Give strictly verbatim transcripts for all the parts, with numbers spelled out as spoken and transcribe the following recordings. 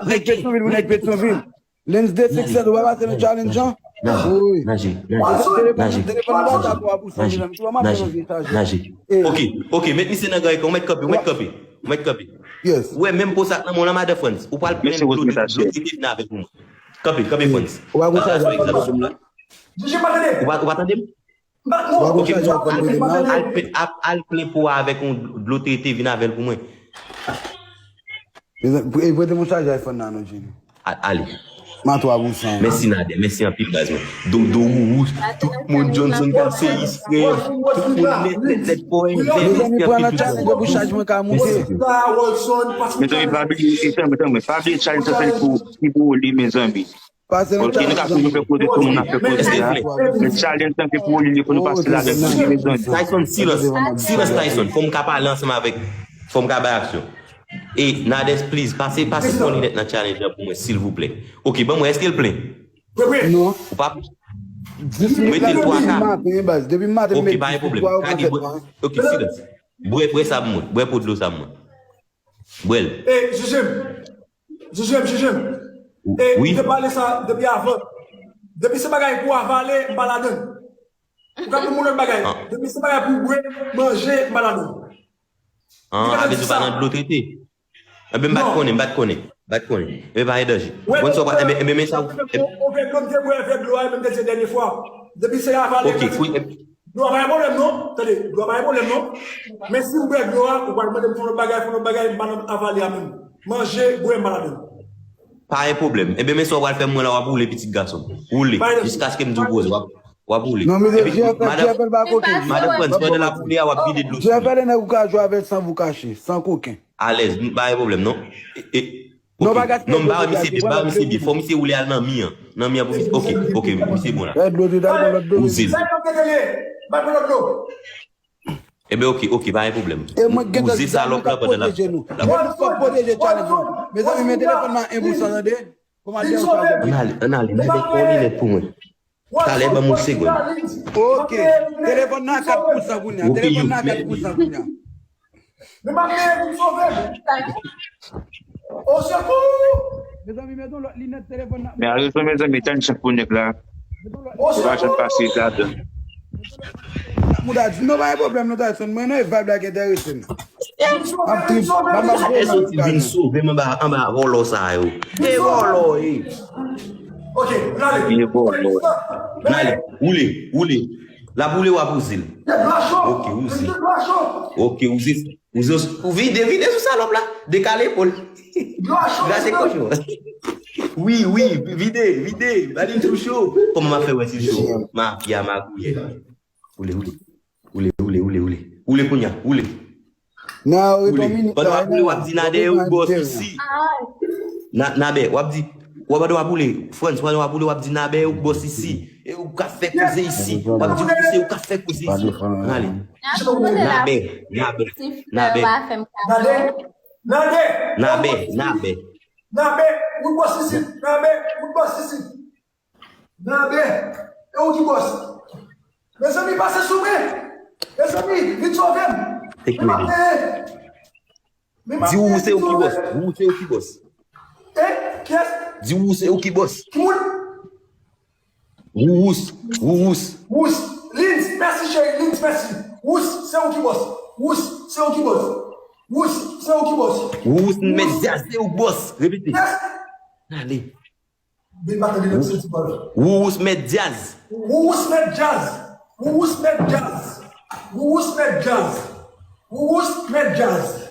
Nèg Petyonvil, wi, nèg Petyonvil. Lens de six cents, ou pa pase nan challenge an? Wi. Naje, naje, naje, naje, naje. Ok, ok, met misye nan gay, ou mèt kanpe, ou mèt kanpe, ou mèt kanpe. Yes. Ou wè, menm pou sa k nan men w lan, madan Frantz, ou pral plen dlo, dlo tete vin avè l pou mwen. Kanpe, kanpe, Frantz. Ou pa gon chaje. Ou pa, ou pa tande m? Ou pa tande m? Ok, al plen, al, al plen po a avèk yon dlo tete vin avè l pou mwen. E prete m yon chaje iPhone nan non, Jimmy. A-, ale. Matwa pou san. Mèsi Nader, mèsi anpil baz mwen. Dodo Wourous, tout moun Johnson Calcéus, frè. Tout moun nèt, nèt, nèt, frè. Mezanmi, pran nan challenge pou chaj mwen ka moute. Mezanmi, pa bliye, e tanmen, tanmen, pa bliye challenge sa se pou, ki pou li, mezanmi. Ok, nou ka toujou fè koze, tout moun ap fè koze a. Men challenge tanke pou li, li pou nou pase ladan, mezanmi. Tyson, silans. Silans, Tyson. Fò m ka pale ansanm avèk, fò m ka bay aksyon. E, Nades, please, pase, pase fon linèt nan challenge la pou mwen, silvouplè. Ok, ban mwen, èske l plen? Non. Ou pa. Mete l twa ka. Depi maten, baz. Depi maten, ok, pa gen pwoblèm. Kage bwè. Ok, silans. Bwè, bwè sa pou mwen. Bwè po dlo sa pou mwen. Bwè l. E, Jijim. Jijim, Jijim. E, wi. M te pale sa depi avan. Depi se bagay pou avale, m pa ladan. Ou ka pou moun lòt bagay. Depi se bagay pou bwè, manje, m pa ladan. An, avè di w pa nan dlo trete. Enben, m pa t konnen, m pa t konnen. M pa t konnen. Enben, pa gen danje. Bon, sa w pa, enben, enben, men sa w. Ou vè dlo, m te bwè vè dlo a, menm te di dènye fwa. Depi se avale, ok, kou. Dlo a pa gen pwoblèm non. Tande, dlo a pa gen pwoblèm non. Men si m bwè dlo a, ou pral mande m fè yon lòt bagay, fè yon lòt bagay, m pa nan avale a menm. Manje, bwè, m pa ladan. Pa gen pwoblèm. Enben, men sa w pral fè mwen la, w ap woule pitit gason m. Woule. Jiskaske m di w poze, w ap, w ap woule. Non, men Epi, Jefèl, madan, Jefèl pa koken. Madan Frantz, pandan l ap woule a, w ap vide dlo sou li. Jefèl e nèg ou ka jwe avè l san vou kache, san koken. Alèz, pa gen pwoblèm non. E, e, non, ok. Non, m pa wè misye byen, m pa wè misye byen. Fò misye woule al nan mi an. Nan mi an pou misye. Ok, ok, misye bon la. Ou zen. Enben, ok, ok, pa gen pwoblèm. Ou zen salòp la pandan l ap, l ap. Mezanmi, men telefòn nan en pou san, tande. Ann ale, ann ale, mete yon linèt pou mwen. Talè, ban m yon segonn. Ok. Telefòn nan a kat pou san kounye a. Telefòn nan a kat pou san kounye a. Men m ap peye pou m sove m. O sekou! Mezanmi, mete yon lòt linèt telefòn nan. Men a rezon, mezanmi, tann chan pou nèg la. Ou pa janm pase ladan. Mouda di, non, pa gen pwoblèm, non, Tyson. Mwen, non, e vibe la ki enterese m. M ap trip, m ap, m ap. Sa e soti vin sove m anba, anba vòlò sa yo. E vòlò, e. Ok, n ale. Vye vòlò. N ale, woule, woule. L ap woule, w ap wouze l. Ok, wouze. Ok, wouze. Ou, ou vide, vide sou salòp la. Dekale epòl. Kraze kochon. Wi, wi, vide, vide. Ba li tou cho. Kòman m ap fè wè si l cho? Mafya, magouyè. Woule, woule. Woule, woule, woule, woule. Woule kounye a, woule. Woule. Pandan w ap woule, w ap di Nader ou bòs isi. Na-, Nader, w ap di, w ap, pandan w ap woule, Frantz, pandan w ap woule, w ap di Nader ou bòs isi. E ou ka fè koze isi. W ap di ou se ou ka fè koze isi. Ann ale. Nabe, Nabe, Nabe. Nabe, Nabe. Nabe, ou bòs isit. Nabe, ou bòs isit. Nabe, e ou ki bòs. Mezanmi, pase sou mwen. Mezanmi, vin sove m. Men m ap peye. Di ou se ou ki bòs. Ou se ou ki bòs. E? Kiyès? Di ou se ou ki bòs. Ki moun? Wourous, Wourous. Wous, Lins, mèsi cheri, Lins, mèsi. Wous, se ou ki bòs. Wous, se ou ki bòs. Wous, se ou ki bòs. Wourous, mèt dyaz, se ou k bòs. Repete. Kiyès? Ale. Bin pa tande nan senti pa. Wourous, mèt dyaz. Wourous, mèt dyaz. Wourous, mèt dyaz. Wourous, mèt dyaz. Wourous, mèt dyaz.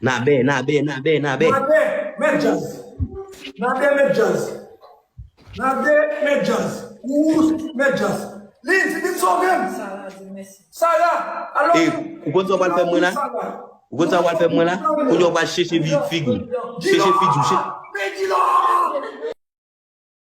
Nabe, Nabe, Nabe, Nabe. Nabe, mèt dyaz. Nabe, mèt dyaz. Nabe, mèt dyaz. Ou, mèt dyaz. Li di, vin sove m. Sara, di mèsi. Sara, alò. E, ou konn sa w pral fè mwen la? Ou konn sa w pral fè mwen la? Kounye a w pral chèche vi-, figi w. Chèche figi w, chèche. Men di la!